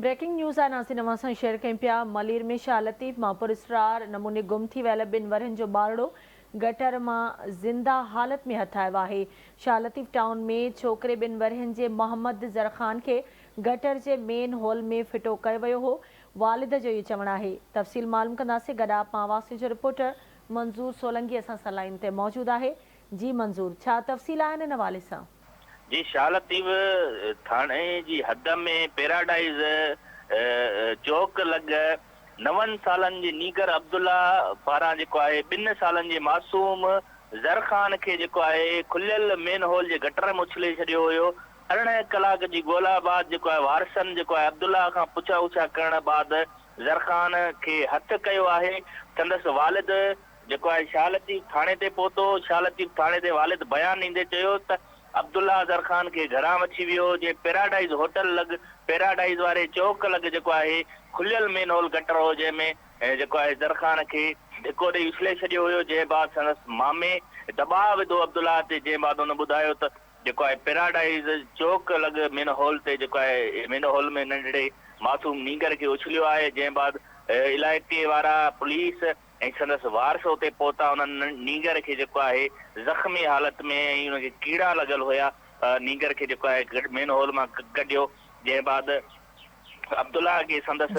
Breaking news آهي ناظرين اوهان سان شيئر ڪيون پيا ملير ۾ شاهه لطيف مان پراسرار نموني گم ٿي ويل ٻن ورهين جو ٻارڙو گٽر مان زنده حالت ۾ هٿ آيو آهي شاهه لطيف ٽائون ۾ ڇوڪري ٻن ورهين جي محمد زرخان کي گٽر جي مين هول ۾ ڦٽو ڪيو ويو هو والد جو اهو چوڻ آهي تفصيل معلوم ڪنداسين گڏاپ مان آواز جو رپورٽر منظور سولنگي اسان سان لائين تي موجود آهي جي منظور ڇا تفصيل آهن ان حوالي سان. جي شاهه لطيف ٿاڻي جي حد ۾ پيراڊائيز چوڪ لڳ نون سالن جي نينگر عبدالله پاران جيڪو آهي ٻن سالن جي معصوم زر خان کي جيڪو آهي کليل مين هول جي گٽر ۾ اڇلي ڇڏيو هيو 18 ڪلاڪ جي ڳولا بعد جيڪو آهي وارثن جيڪو آهي عبدالله کان پڇا ڳڇا ڪرڻ بعد زرخان کي هٿ ڪيو آهي سندس والد جيڪو آهي شاهه لطيف ٿاڻي تي پهتو، شاهه لطيف ٿاڻي تي والد بيان ڏيندي چيو ته عبدالله اظهر خان کي گهران وٺي ويو هو جنهن پيراڊائيز هوٽل لڳ پيراڊائيز واري چوڪ لڳ جيڪو آهي کليل مين هول گٽر هو جنهن ۾ جيڪو آهي زر خان کي ڌڪو ڏئي اڇلي ڇڏيو هيو جنهن بعد سندس مامي دٻاء وڌو عبدالله تي جنهن بعد هن ٻڌايو ته جيڪو آهي پيراڊائيز چوڪ لڳ مين هول تي جيڪو آهي مين هول ۾ ننڍڙي معصوم نينگر کي اڇليو آهي جنهن بعد علائقي وارا پوليس ۽ سندس وارث اتي پهتا انهن نينگر کي جيڪو آهي زخمي حالت ۾ ۽ ان کي ڪيڙا لڳل هيا نينگر کي جيڪو آهي مين هول مان ڪڍيو جنهن بعد عبدالله کي سندس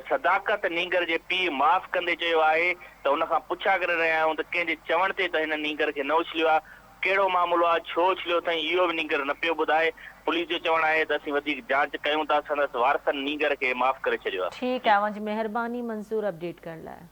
صداقت نينگر جي پيء معاف ڪندي چيو آهي ته ان کان پڇا ڪري رهيا آهيون ته ڪنهن جي چوڻ تي ته هن نينگر کي نه اڇليو آهي ڪهڙو معاملو آهي ڇو اڇليو اٿئين اهو به نينگر نه پيو ٻڌائي پوليس جو چوڻ آهي ته اسين وڌيڪ جاچ ڪيون ٿا سندس وارثن نينگر کي معاف ڪري ڇڏيو آهي. ٺيڪ آهي اوهان جي مهرباني منظور اپڊيٽ ڪرڻ لاء.